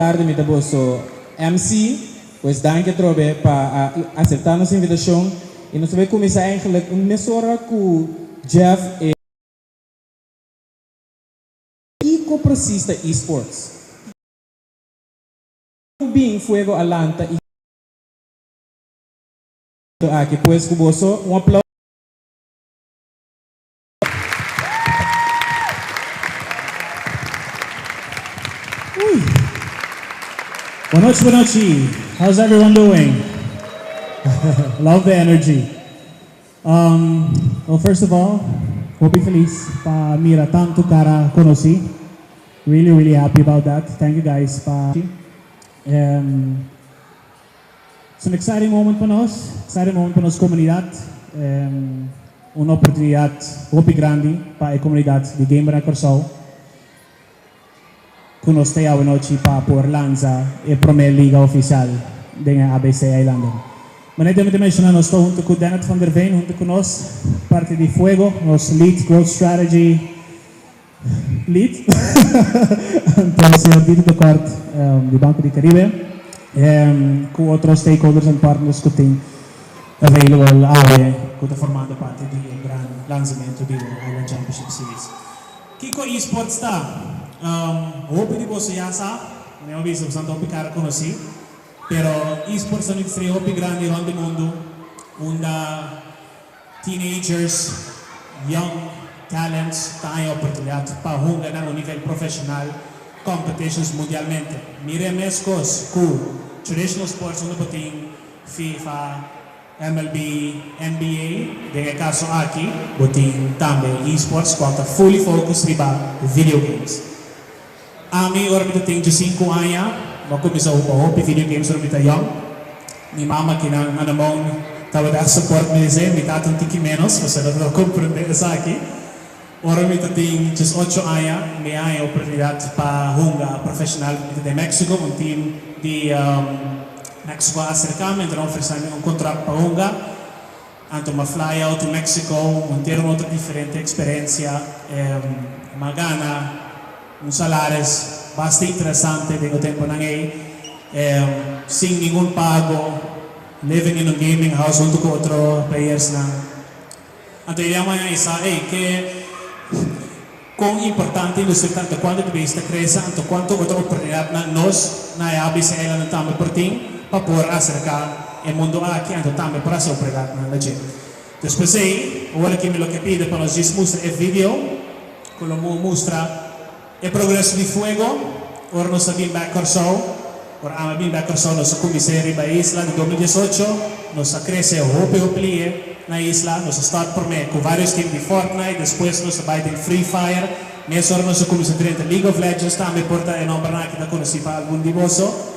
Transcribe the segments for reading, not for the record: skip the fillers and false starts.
Tardi mi ta boso MC, pues danki atrobe pa a acepta nos invitacion y nos ta bay cuminsa eigenlijk mesora cu Jeff e. Kico precies ta esports? Kico bin Fuego a lanta y. Aki pues cu boso un aplauso. Bon nochi, bon nochi. How's everyone doing? Love the energy. Well, first of all, hopi feliz pa mira tanto cara conoci. Really, really happy about that. Thank you guys pa. It's an exciting moment pa nos, exciting moment pa nos comunidad. Un oportunidad hopi grandi pa e comunidad di gamer na Corsou cu nos ta awe nochi pa por lanza e prome liga oficial den e ABC Eilanden. Manera mi ta menciona, nos ta hunto cu Denneth van der Veen hunto cu nos, parti di Fuego, nos lead growth strategy lead. Anto señor Dito de Kort di Banco di Caribe cu otro stakeholders and partners cu tin available awe cu ta formando parti di e gran lanzamento di e Island Championship Series. Kico eSports ta? Hopi di boso ya sa, mi a bisa boso hopi cara conoci, pero eSports ta un industria hopi grandi rond di mundo unda teenagers, young talents ta haña oportunidad pa hunga na un nivel profesional competitions mundialmente. Mira mescos cu traditional sports unda bo tin FIFA, MLB, NBA, den e caso aki bo tin tambe esports cual ta fully focused riba video games. Ami ora mi ta tin 5 aña, mi a cuminsa hunga hopi video games ora mi ta young. Mi mama kinan anamon tabata support mi esey, mi tata un tiki menos, pasobra no comprende esaki. Ora mi ta tin 8 aña, mi a haya oportunidad pa hunga profesional di Mexico, un team di Mexico a acerca mi, anto ofrece mi un contrato pa hunga. Anto m'a fly out to Mexico, un otro diferente experiencia, m'a gana un salario basta interesante den e tempo nan ey, sin ningun pago, living in a gaming house hunto cu otro players nan. Anto e mañana sa, hey, cu con importante industria tanto cuanto di bista crece, tanto cuanto otro oportunidad na nos na ABC Island tambe por tin pa por acerca e mundo aki, anto tambe por haci oportunidad na dje. Despues ey, awor aki mi lo kier pidi pa nos mustra e video, cu lo mustra e progreso di Fuego, ora nos a bin back Corsou, ora ami a bin back Corsou, nos a cuminsa riba isla di 2018, nos a crece hopi hopi lihe na isla, nos a start prome cu varios team di Fortnite, despues nos a bay den Free Fire, mesora nos a cuminsa den League of Legends tambe por ta e nomber cu ta conoci pa algun di boso.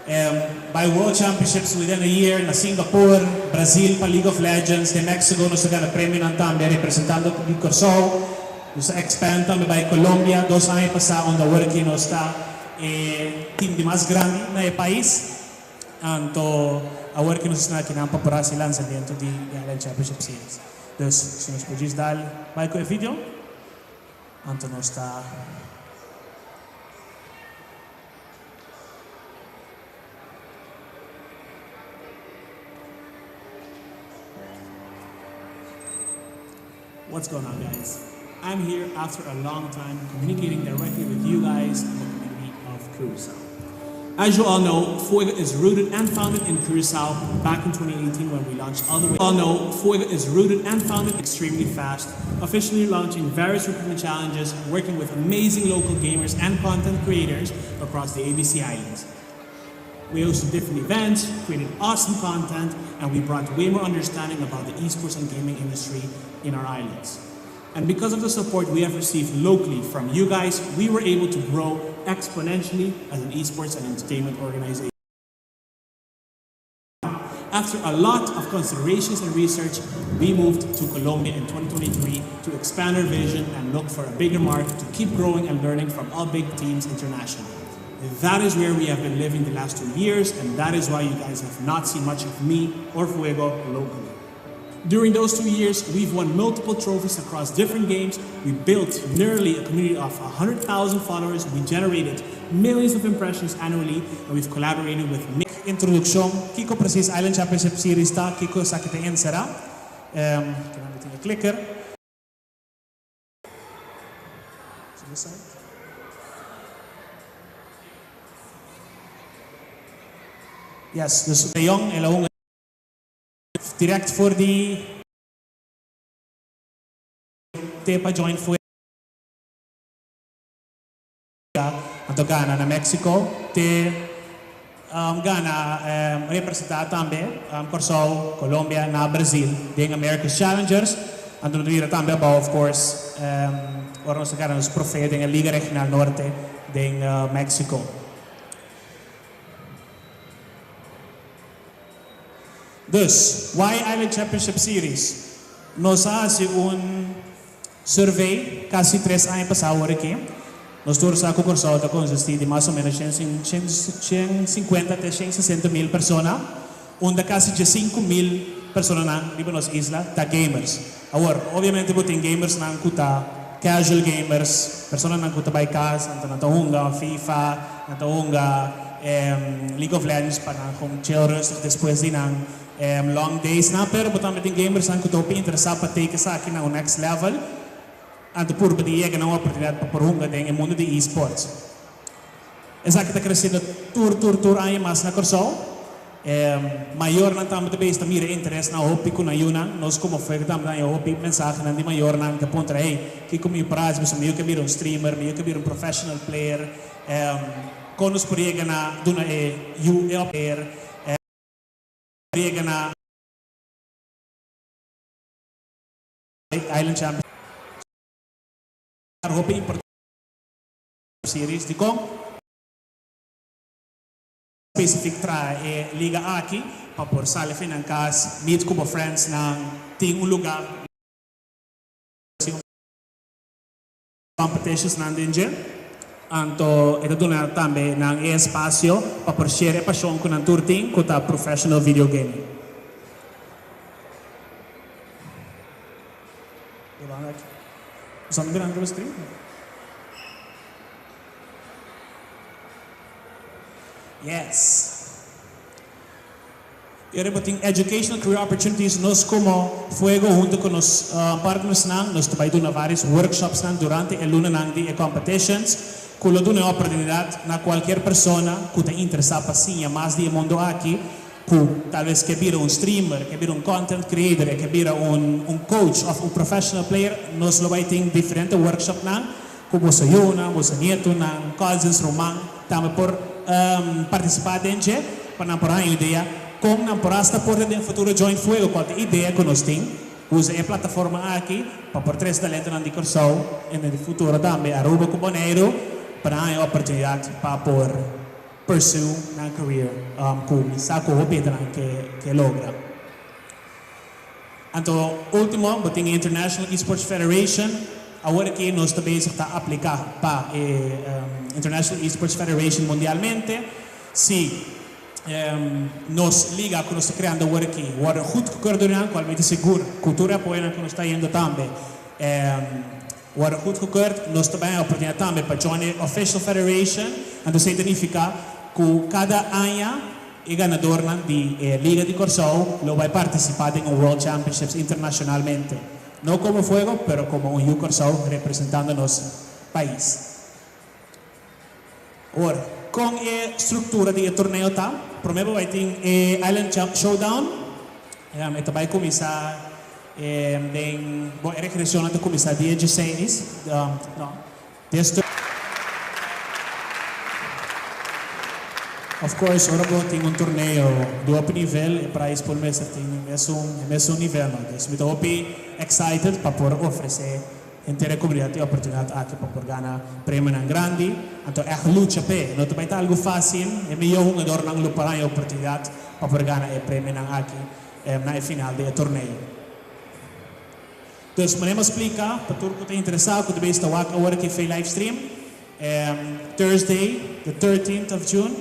Bay World Championships within a year na Singapore, Brazil pa League of Legends, di Mexico nos a gana premio tambe representando di Corsou. Nos a expand tambe bay Colombia, 2 aña pasa unda awor nos ta e team di mas grandi na e pais. Anto, awor cu nos ta aki pa por e lanzamento di Island Championship Series. Dus, si nos por dal bay cu e video, anto nos ta. What's going on, guys? I'm here after a long time communicating directly with you guys in the community of Curacao. As you all know, Fuego is rooted and founded in Curacao back in 2018 when we launched all the way. All know, Fuego is rooted and founded extremely fast, officially launching various recruitment challenges, working with amazing local gamers and content creators across the ABC Islands. We hosted different events, created awesome content, and we brought way more understanding about the esports and gaming industry in our islands. And because of the support we have received locally from you guys, we were able to grow exponentially as an esports and entertainment organization. After a lot of considerations and research, we moved to Colombia in 2023 to expand our vision and look for a bigger market to keep growing and learning from all big teams internationally. That is where we have been living the last 2 years, and that is why you guys have not seen much of me or Fuego locally. During those 2 years, we've won multiple trophies across different games. We built nearly a community of 100,000 followers. We generated millions of impressions annually, and we've collaborated with Introdukshon, kiko precies Island Championship Series ta, kiko esaki ta enserá. Um, tin clicker. So this side. Yes, dus de Jong el a direct for di te pa join Fuego anto gana na Mexico te gana representá tambe Kòrsou, Colombia na Brazil den America's Challengers. Anto nos mira tambe abou, of course, ora nos a gana nos trofeo den Liga Regional Norte den Mexico. Dus, why Island Championship Series? Nos a hasi un survey kasi 3 aña pasá awor aki. Nos tur sa ku Kòrsou ta konsistí di mas o ménos 150 te 160 mil persona, unda kasi 5 mil personanan riba nos isla ta gamers. Awor, obviamente bo tin gamers nan ku ta casual gamers, personanan ku ta bai kas, anto nan ta hunga FIFA, nan ta hunga League of Legends pa nan gewoon chill rustig despues di nan long days nan, pero bo tambe tin gamers nan ku ta hopi interesá pa take esaki na un next level, anto purba di yega na un oportunidat pa por hunga den e mundu di esports. Esaki ta kresiendo tur tur tur aña mas na Kòrsou. Mayornan tambe ta bezig ta mira interes na hopi ku nan yunan. Nos komo Fuego tambe ta haña hopi mensahenan di mayornan ta puntra, "Hey, kiko mi por hasi? Pasobra mi yu ke bira un streamer, mi yu ke bira un professional player. Kon nos por yega na duna e yu e player yega na Island Champions hopi importante series dikon specific traha e liga aki pa por sali for nan kas, meet ku bo friends nan, tin un lugá competitions nan den dje. Anto e ta duna tambe nan e espasio pa por share e pashon ku nan tur tin ku ta professional video gaming. Bo mirando riba screen? Yes. I ora tin educational career opportunities, nos komo Fuego huntu ku nos partners nan, nos ta bai duna vários workshops nan durante e lunanan di e competitions, ku lo duna e oportunidat na kualkier persona ku ta interesá pa siña mas di e mundu aki, ku talbes ke bira un streamer, ke bira un content creator, ke bira un coach òf un professional player, nos lo bai tin diferente workshop nan, ku boso yunan, boso nietunan, cousins, ruman, tambe por partisipá den dje, pa nan por haña idea kon nan por hasta por den futuro join Fuego, kual ta idea ku nos tin, usa e plataforma aki pa por trese talentonan di Kòrsou i den futuro tambe Aruba ku Boneiru pa nan haña oportunidat pa por pursue nan career ku mi sa ku hopi hende ke logra. Anto último, bo tin International Esports Federation. Awor aki nos ta bezig ta apliká pa e International Esports Federation mundialmente. Si nos liga ku nos ta kreando awor aki wòrdu goedgekeurd door nan, kual mi ta sigur ku tur e apoyonan ku nos ta yendo tambe wòrdu goedgekeurd, nos ta bai haña oportunidat tambe pa join e official federation. Anto esei ta nifiká ku kada aña e ganadornan di e Liga di Kòrsou lo bai partisipá den un World Championships internashonalmente. No komo Fuego, pero komo un yu Kòrsou representando nos pais. Awor, kon e struktura di e torneo ta? Promé bo bai tin e Island Showdown. E ta bai kuminsá den, bon, e regreshonnan ta kuminsá dia 16, no, this Of course, ora bo tin un torneo di hopi nivel, e prize pool mester tin e mesun nivel, no? Dus mi ta hopi excited pa por ofresé henter e komunidat e oportunidat aki pa por gana premionan grandi. Anto ègt lucha p'e. No ta bai ta algu fásil. E mihó hungadornan lo por haña e oportunidat pa por gana e premionan aki na e final di e torneo. Dus manera mi a splika, pa tur ku ta interesá ku ta bezig ta wak awor aki via livestream, Thursday, the 13th of June.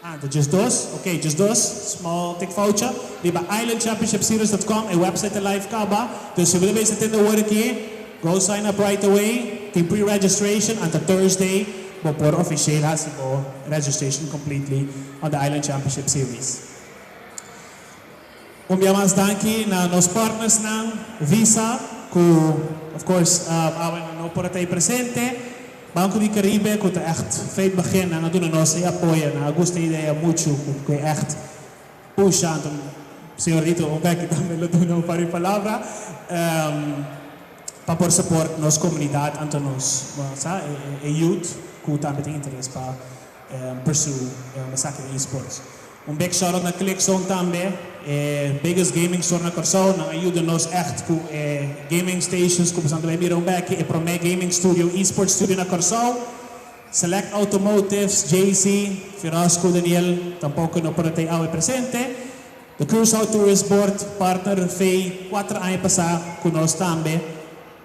Ah, ta 12? Ok, 12. Small tik foutje. Riba islandchampionshipseries.com, e website ta live kaba. Dus si bo ta tende awor aki, go sign up right away. Tin pre-registration until Thursday, bo por official hasi bo registration completely on the Island Championship Series. Un dia mas danki na nos partners nan Visa, ku of course awe no por ta presente. Banco di Caribe, ku ta echt for di begin nan a duna nos e apoyo, nan a gusta e idea mucho, ku echt pusha, anto señor Rito, un beki tambe lo duna un par di palabra. Pa por support nos komunidat, anto nos, sa, e youth, ku tambe tin interes pa pursue esaki di esports. Un big shout out na ClickZone tambe, biggest gaming store na Kòrsou, nan a yuda nos echt ku gaming stations, ku bo mira un beki, e promé gaming studio, esports studio na Kòrsou. Select Automotives, JC, Firas ku Daniel, tampoko no por ta awe presente. The Curaçao Tourist Board, partner for 4 aña pasá ku nos tambe.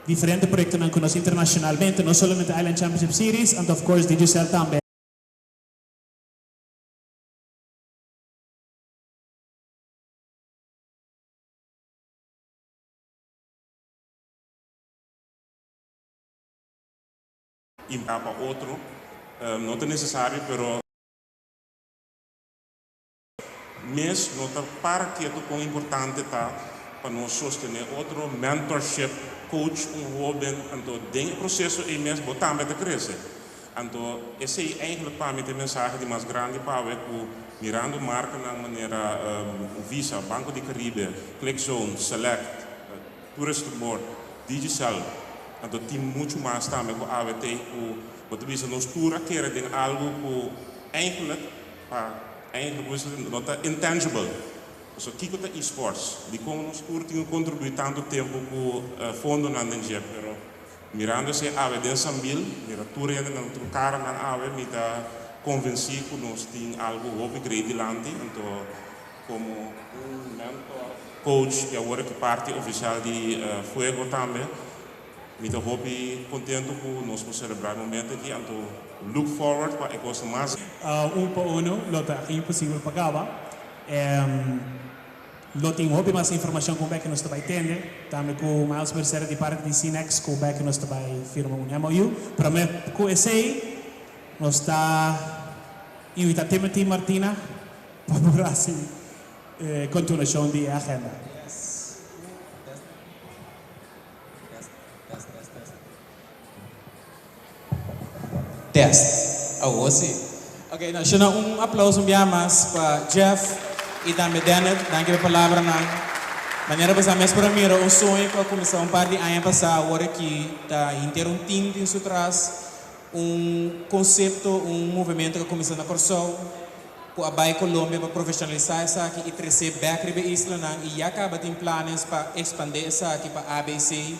Diferente proyektonan ku nos internashonalmente, no solamente Island Championship Series, and of course Digicel tambe. Pa otro, no ta nesesario, pero mes no ta para ketu kon importante ta pa nos sostené otro, mentorship, coach un hóben, anto den e proseso ei mes bo tambe ta krese. Anto esei eigenlijk pa mi ta e mensahe di mas grandi pa ku mirando markanan manera Visa, Banco di Caribe, ClickZone, Select, Tourist Board, Digicel, anto tin mucho mas tambe ku AWT ku bo ta bisa nos tur a kere den algo ku eigenlijk pa eigenlijk no ta intangible. So kiko ta esports, di kon nos tur tin ku kontribuí tantu tempu ku fondonan den dje, pero mirando esei awe den Sambil, mira tur hende nan tur kara nan awe, mi ta konvensí ku nos tin algo hopi great dilanti. Anto komo un mentor, coach i awor ku parti ofisial di Fuego tambe, mi ta hopi kontentu ku nos por selebrá e momento aki, anto look forward pa e kos mas. Un pa uno, lo ta imposibel pa kaba. Lo tin hopi mas informashon ku bek nos ta bai tende. Tambe ku Miles Mercedes di parti di Cinex ku bek nos ta bai firma un MOU. Pero me ku esei nos ta invitá Timothy Martina pa por hasi kontinuashon di agenda. Yes. Test. Test, test, test, test. Test. Oh, sí. Ok, nou, shona, un aplouso un bia mas pa Jeff i tambe Dennett. Danki pa e palabranan. Manera bo mes por a mira, un soño ku a kuminsá un par di aña pasá, awor aki ta henter un team tin su tras, un konsepto, un movementu ku a kuminsá na Kòrsou, ku a bai Colombia pa profeshonalisá esaki i trese bèk riba e islanan i ya kaba tin planes pa ekspandé esaki pa ABC,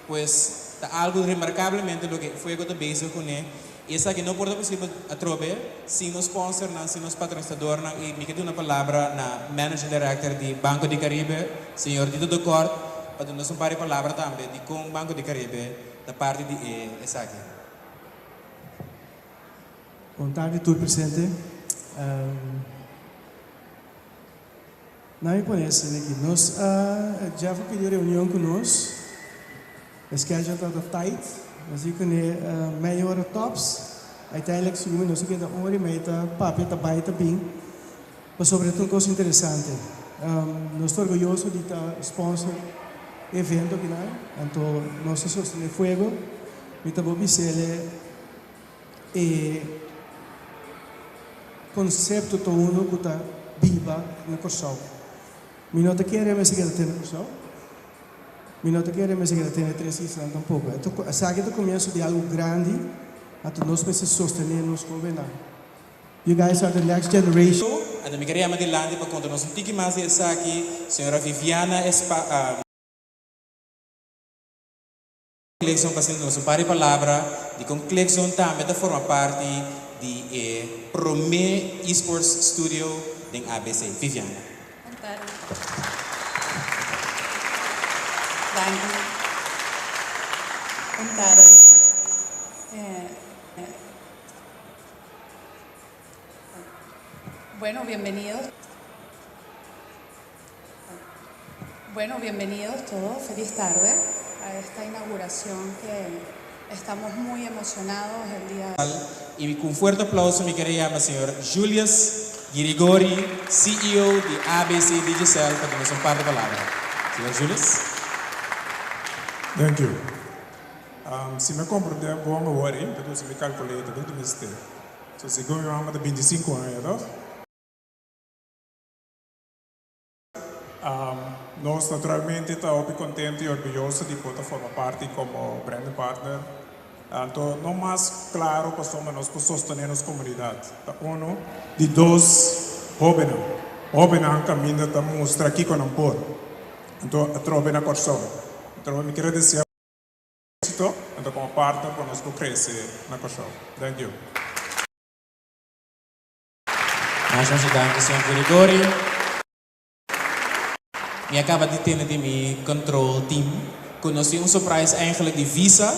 pues ta algo remarkablemente loke Fuego ta bezig kuné. I esaki no por ta posibel atrobe sin nos sponsornan, sin nos patrosinadornan, i mi ke duna palabra na Managing Director di Banco di Caribe, señor Dito de Kort, pa duna nos un par di palabra tambe di kon Banco di Caribe ta parti di e esaki. Bon tardi tur presente. Na mi pone esaki. Nos Jeff a pidi reunion ku nos. E schedule tabata tight. Nos di kuné mei ora tops. Uiteindelijk segun nos a keda un ora i mei ta papia, ta bai ta bin. Pasobra e ta un kos interesante. Nos ta orguyoso di ta sponsor evento akinan. Anto nos ta sostené Fuego. Mi ta por bis'é e konsepto ta uno ku ta biba na Kòrsou. Mi no ta kere mester keda te na Kòrsou. Mi no ta kere mester keda te na tres isla tampoko. Esaki ta komienso di algo grandi, anto nos mester sostené nos hóbennan. You guys are the next generation. Anto mi ke yama dilanti pa konta nos un tiki mas di esaki, señora Viviana Espa ClickZone pa nos un par di palabra di kon ClickZone tambe ta forma parti di e promé esports studio den ABC. Viviana. Bon tardi. Danki. Bon tardi. Bueno, bienvenidos. Bueno, bienvenidos todos. Feliz tarde a esta inauguración que estamos muy emocionados el día Y cu un fuerte aplauso mi kier yama señor Julius Girigori, CEO di ABC Digicel, pa duna un par di palabra. Señor Julius. Thank you. Si mi comprende bon awor, anto si mi calculator, don't mistake. So, segun mi mama, 25 aña, no? Nos naturalmente ta contento y orguyoso di por forma parti como brand partner. Anto, no mas claro pa nos por sostene nos comunidad. Ta uno, di dos, hoben. Hoben caminda ta mustra aki cu nan por. Anto, atrobe na Corsou. Anto, mi kier desea exito, anto como partner pa nos crece na Corsou. Thank you. Masha danki, señor Girigori. Mi a caba di tende di mi control team. Cu nos tin un surprise eigenlijk di Visa.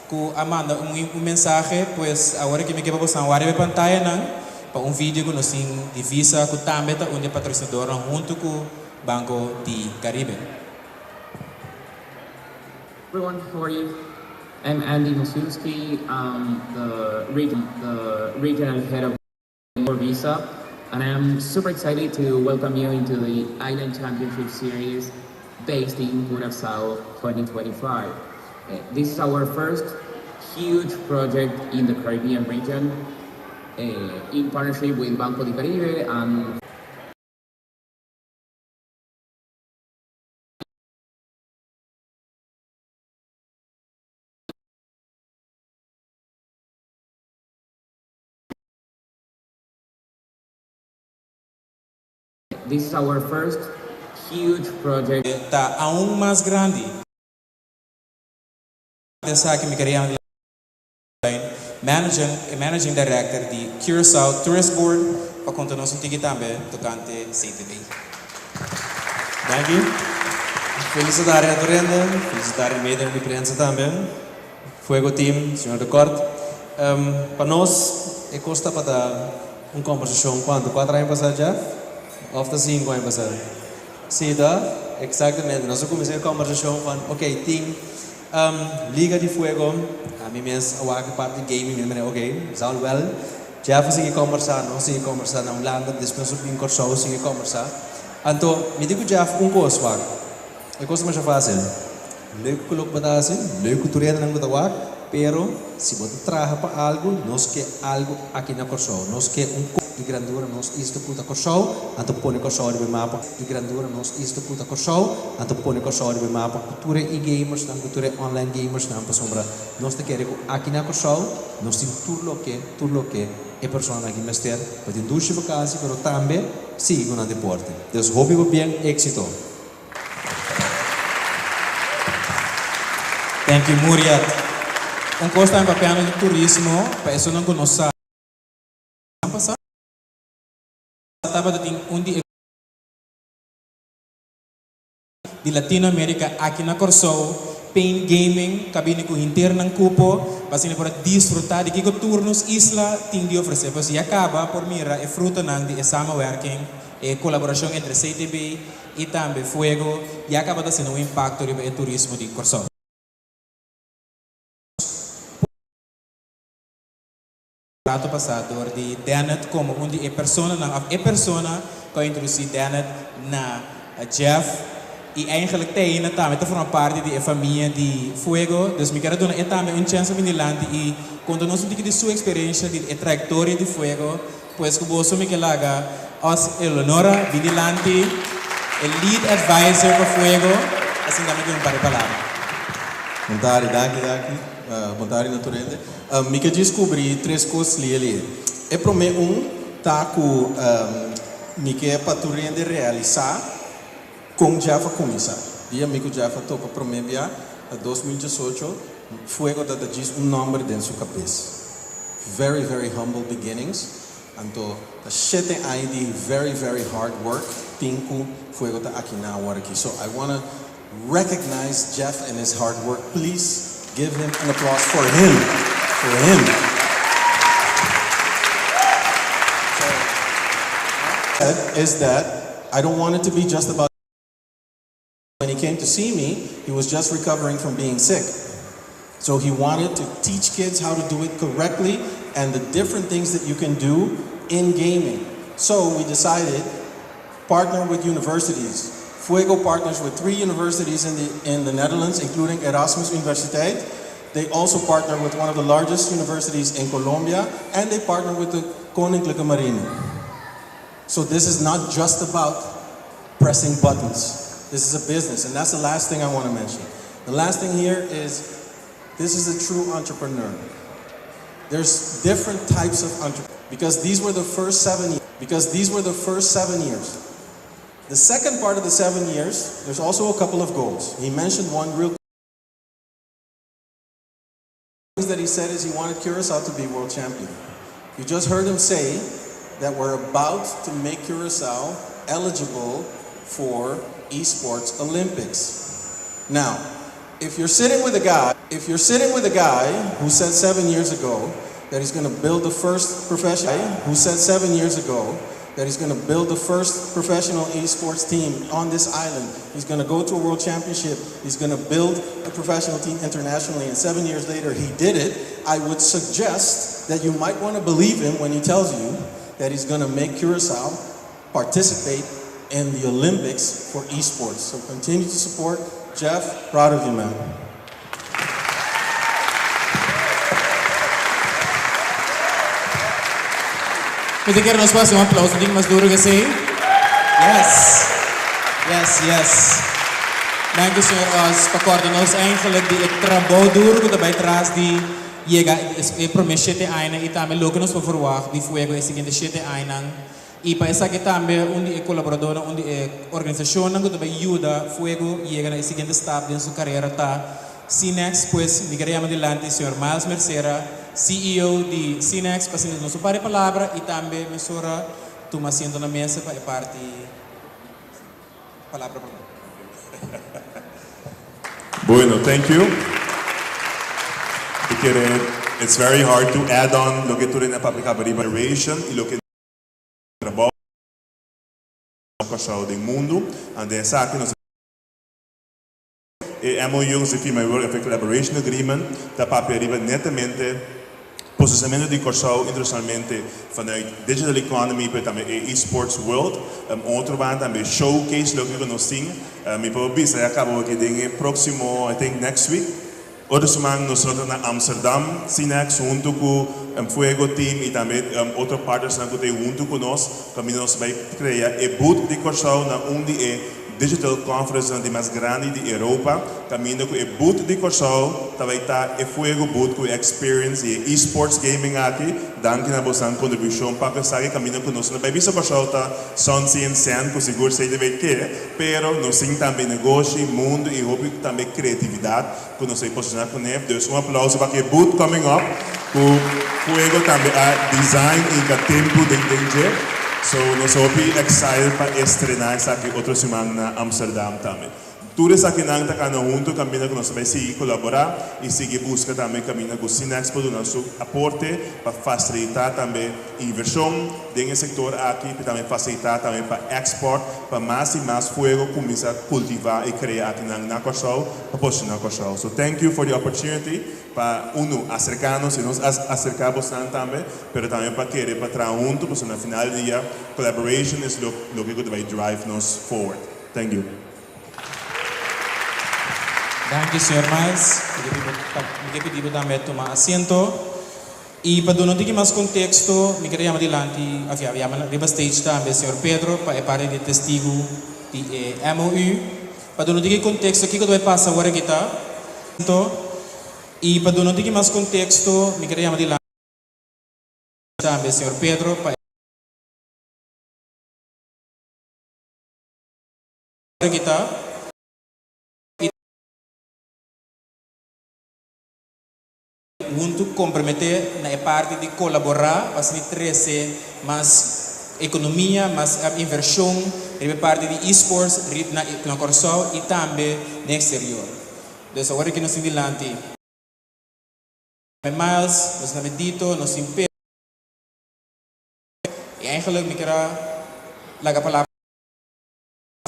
Cu a manda un mensahe, pues awor cu mi kier pa boso wak e pantaya nan, pa un video cu nos tin di Visa, cu tambe ta un patrocinador hunto cu Banco di Caribe. Everyone, how are you? I'm Andy Mosinski, I'm the regional head of Visa, and I'm super excited to welcome you into the Island Championship Series based in Curacao 2025. This is our first huge project in the Caribbean region in partnership with Banco di Caribe and This is our first huge project. Ta aun mas grandi. Esaki mi kier managing director di Curaçao Tourist Board pa conta nos un tiki tambe tocante CTB. Thank you. Felicitá tur hende, felicitá media di prensa tambe. Fuego Team, señor De Kort. Pa nos, e cos ta un combersacion cuanto? 4 aña pasa, Jeff? Of ta 5 aña pasa? Si, ta? Exactamente. Nos a cuminsa e combersacion cu, ok, team, Liga di Fuego, ami mes, a parti gaming, mi ok, zal wel. Jeff sigui combersa, nos sigui combersa na Hulanda, despues na Corsou sigui combersa. Anto, mi di cu Jeff un cos, wak. E cos mas facil. Leuk ku loke bo ta hasi, leuk ku tur hende nan ku ta wak, pero si bo ta traha pa algo, nos ke algo aki na Corsou. Nos ke un di grandura nos isla ku ta Corsou, anto pone Corsou riba mapa di grandura nos isla ku ta Corsou, anto pone Corsou riba mapa ku tur e gamers nan, ku tur e online gamers nan pasobra. Nos ta kere ku aki na Corsou, nos tin tur loke e persona aki mester, pa tin dushi vakantie, pero tambe sigui ku nan deporte. Dus hopi bon exito. Thank you, Muriat. Un cos tambe papiando di turismo, pa esunnan cu no sa. Pasa tabata tin un di Latinoamérica aki na Corsou, Pain Gaming, cabina cu henter nan cupo, pa asina por disfruta di kico tur nos isla tin di ofrece. Pues ya caba por mira e frutanan di e samenwerking, e colaboracion entre CTB y tambe Fuego, ya caba di haci un impacto riba e turismo di Corsou. Rato pasa di Dennett como un di e persona, e persona cu a introduci Dennett na Jeff y eigenlijk Teina tambe ta forma parti di e famia di Fuego. Dus mi kier duna e tambe un chance bin dilanti y conta nos un poco di su experiencia, di e trayectoria di Fuego. Pues cu boso mi kier laga Os Eleonora bin dilanti, e lead advisor pa Fuego, asina tambe tin un par di palabra. Bon tardi, danki, danki. Bon tardi, na tur hende. Mi kier descubri tres cos li. E prome un ta cu mi kier pa tur hende realisa con Jeff a cuminsa. Dia mi cu Jeff a topa prome bia, 2018, Fuego tabata un nomber den su cabes. Very, very humble beginnings. Anto, 7 aña di very, very hard work, tin cu Fuego ta aki na awor aki. So I want to recognize Jeff and his hard work. Please give him an applause for him. For him. So, Is that I don't want it to be just about when he came to see me, he was just recovering from being sick. So he wanted to teach kids how to do it correctly and the different things that you can do in gaming. So we decided partner with universities. Fuego partners with three universities in the Netherlands, including Erasmus Universiteit. They also partner with one of the largest universities in Colombia, and they partner with the Koninklijke Marine. So this is not just about pressing buttons. This is a business, and that's the last thing I want to mention. The last thing here is this is a true entrepreneur. There's different types of entrepreneurs because these were the first 7 years. The second part of the 7 years, there's also a couple of goals. He mentioned one real things that he said is he wanted Curacao to be world champion. You just heard him say that we're about to make Curacao eligible for esports Olympics. Now, if you're sitting with a guy who said 7 years ago that he's going to build the first professional, who said 7 years ago that he's going to build the first professional esports team on this island. He's going to go to a world championship. He's going to build a professional team internationally. And 7 years later, he did it. I would suggest that you might want to believe him when he tells you that he's going to make Curacao participate in the Olympics for esports. So continue to support. Jeff, proud of you, man. Mi ke nos hasi un aplouso ding mas duru ku esei. Yes. Yes. Dank u, señor Os, pa kòrda nos eigenlijk di e trabou duru ku ta bai tras di yega e promé 7 aña i tambe loke nos por verwacht di Fuego e siguiente 7 aña. I pa esaki tambe un di e kolaboradó, un di e organisashon ku tambe yuda Fuego yega na e siguiente stap den su karera ta CINEX, pues mi ke yama dilanti señor Miles Mercera, CEO di CINEX, pa asina nos un par di palabra i tambe mesora tuma asiento na mesa pa e parti palabra pa Bueno, thank you. Porque it's very hard to add on loke tur a papia generation i loke trabou pasá den mundu. And then esaki nos e MOU ku firma Work Collaboration Agreement ta papia riba netamente posishonamentu di Kòrsou internashonalmente vanuit digital economy, pero tambe e esports world. Otro banda tambe showcase loke nos tin. Mi por bisa ya kaba ku den próksimo, I think next week. Otro siman nos ta na Amsterdam, CINEX, huntu ku Fuego Team i tambe otro partners ku tin huntu ku nos. Tambe nos ta bai krea e booth di Kòrsou na un di e digital conference di mas grandi di Europa. Kaminda ku e booth di Kòrsou, tambe ta e Fuego booth ku experience i esports gaming aki. Danki na boso kontribushon pa esaki kaminda ku nos bai bisa Kòrsou ta sun, sea and sand, ku sigur sei di ke, pero nos tin tambe negoshi, mundu i hopi tambe kreatividat ku nos ta posishoná kuné. Dus un aplouso pa e booth coming up, ku Fuego tambe a design i ku tempu den den dje. So nos hopi excited pa estrená esaki otro siman na Amsterdam tambe. Tur esakinan ta kana huntu kaminda ku nos bai sigui kolaborá i sigui buska tambe kaminda ku CINEX por duna su aporte pa fasilitá tambe invershon den e sektor aki, i tambe fasilitá tambe pa export, pa mas i mas Fuego kuminsá kultivá i krea aki na Kòrsou, pa posishoná Kòrsou. So thank you for the opportunity pa uno aserká nos i nos aserká boso tambe, pero tambe pa kere pa traha huntu, pasobra na final di dia collaboration is loke ta bai drive nos forward. Thank you. Dank u, señor Miles. Mi ke pidi tambe tuma asiento. I pa duna un mas konteksto, mi ke yama dilanti, afia, yama riba stage tambe señor Pedro, pa e parti di testigu di MOU. Pa duna un konteksto, kiko ta pasa awor aki ta? Anto, i pa duna un mas konteksto, mi ke yama dilanti tambe señor Pedro, pa aki ta. I huntu komprometé na e parti di kolaborá pa trese mas ekonomia, mas invershon, riba parti di esports na Kòrsou i tambe na eksterior. Dus awor aki nos tin dilanti Miles, nos tin Dito, nos tin Pedro. I eigenlijk mi ke. laga palabra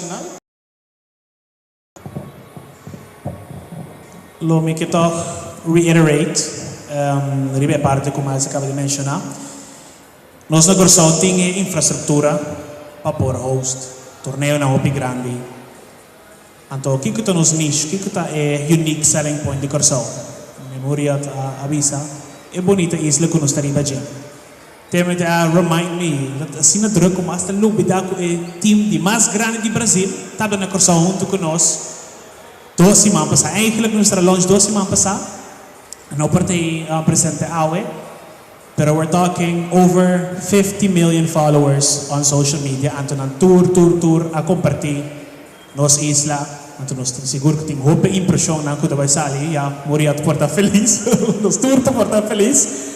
final. Lo mi ke tòg reiterate riba e parti ku Miles a kaba di menshoná. Nos na Kòrsou tin e infrastruktura pa por host torneonan hopi grandi. Anto kiko ta nos niche? Kiko ta e unique selling point di Kòrsou? Memoriat a bisa e bunita isla ku nos ta riba dje. Te a remind me dat asina druk ku mas ta lubida ku e team di mas grandi di Brazil tabata na Kòrsou huntu ku nos dos siman pasá. Eigenlijk nos ta launch dos siman pasá. No por ta ei presente awe, pero we're talking over 50 million followers on social media anto nan tur tur tur a kompartí nos isla. Anto nos tin sigur ku tin hopi impreshonnan ku ta bai sali. Ya Muriat por ta felis. Nos tur ta por ta felis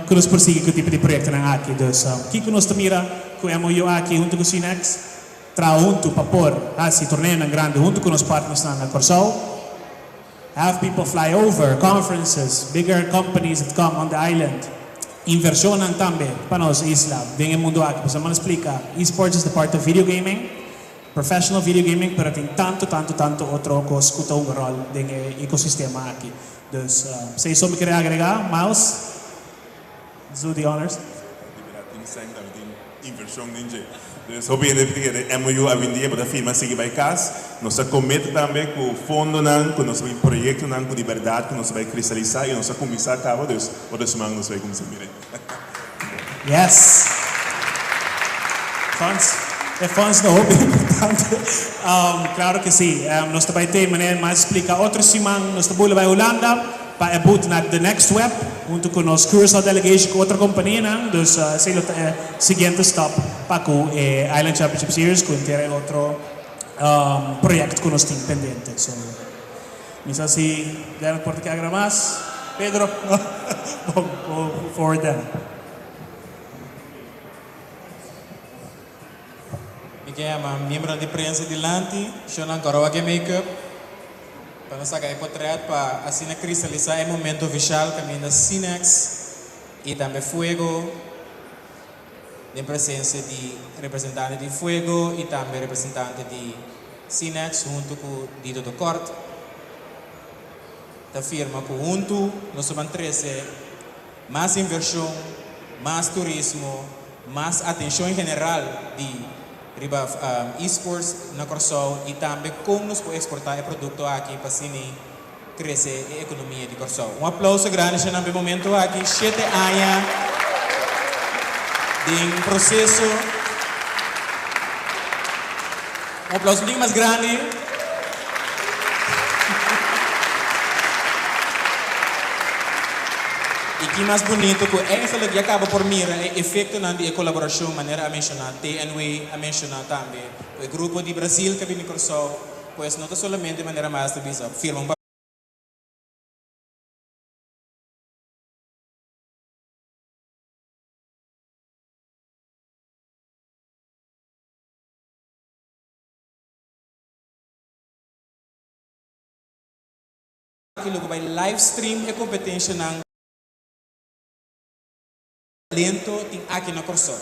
ku nos por sigui ku tipo di proyektonan aki. Dus kiko nos ta mira ku MOU aki huntu ku Cinex? Traha huntu pa por hasi torneonan grandi huntu ku nos partnersnan na Kòrsou. Have people fly over, conferences, bigger companies that come on the island. Invershonnan tambe pa nos isla den e mundu aki. Pasobra mi a splika, esports is the part of video gaming. Professional video gaming pero tin tanto tanto tanto otro cos cu ta hunga rol den e ecosistema aki. Dus esey so mi kere agrega. Miles, do the honors. Di berdad tin sèn tambe tin inversion den dje. Dus hopi hende ta kere MOU awendia bo ta firma sigui bai cas. Nos ta commit tambe cu fondonan cu nos tin proyectonan cu di berdad cu nos ta bai cristalisa y nos a cuminsa caba dus otro siman nos ta bai cuminsa mira. Yes. Funds. E funds ta hopi importante. Claro que si. Nos ta bai te manera mas splica otro siman nos ta bula bai Hulanda pa e boot na The Next Web hunto cu nos Curaçao delegation cu otro companianan. Dus esey lo ta e siguiente stop pa cu e Island Championship Series cu henter e otro project cu nos tin pendiente. So. Mi sa si Derek por ta ke agra mas. Pedro, bon, go forward then. Mi ke yama miembronan di prensa dilanti, shownan kòrò wak e make-up pa nos saka e potret pa asina kristalisá e momento ofishal kaminda Cinex i tambe Fuego den presensia di representante di Fuego i tambe representante di Cinex huntu ku Dito de Kort ta firma ku huntu nos ta ban trese mas invershon, mas turismo, mas atenshon en general di riba esports na Kòrsou i tambe kon nos por eksportá e produkto aki pa asina krese e ekonomia di Kòrsou. Un aplouso grandi sha nan pa e momento aki, shete aña den proseso. Un aplouso un tiki mas grandi. I ki mas bunito ku eigenlijk ya kaba por mira e efektonan di e kolaborashon manera a menshoná TNW a menshoná tambe ku e grupo di Brazil ku a bini Kòrsou. Pues no ta solamente manera Miles ta bisa, firma un Aki lo bo bai live stream e kompetenshanan talento tin aki na Kòrsou.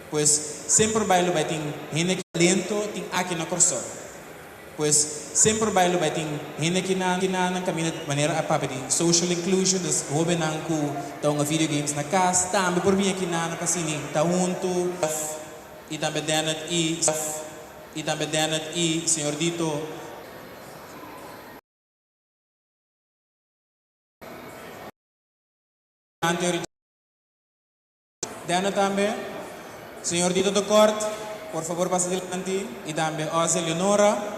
Pues semper bai lo bai tin hende ki talento tin aki na Kòrsou. Pues semper bai lo bai tin hende ki nan ki nan kaminda manera a papia di social inclusion, dus hóbennan ku ta hunga video games na kas tambe por bini aki nan pa asina ta huntu. I tambe Dennett i i tambe Dennett i señor Dito. Dana tambe. Señor Dito de Kort, por fabor pasa dilanti. Y tambe Ozzy Leonora.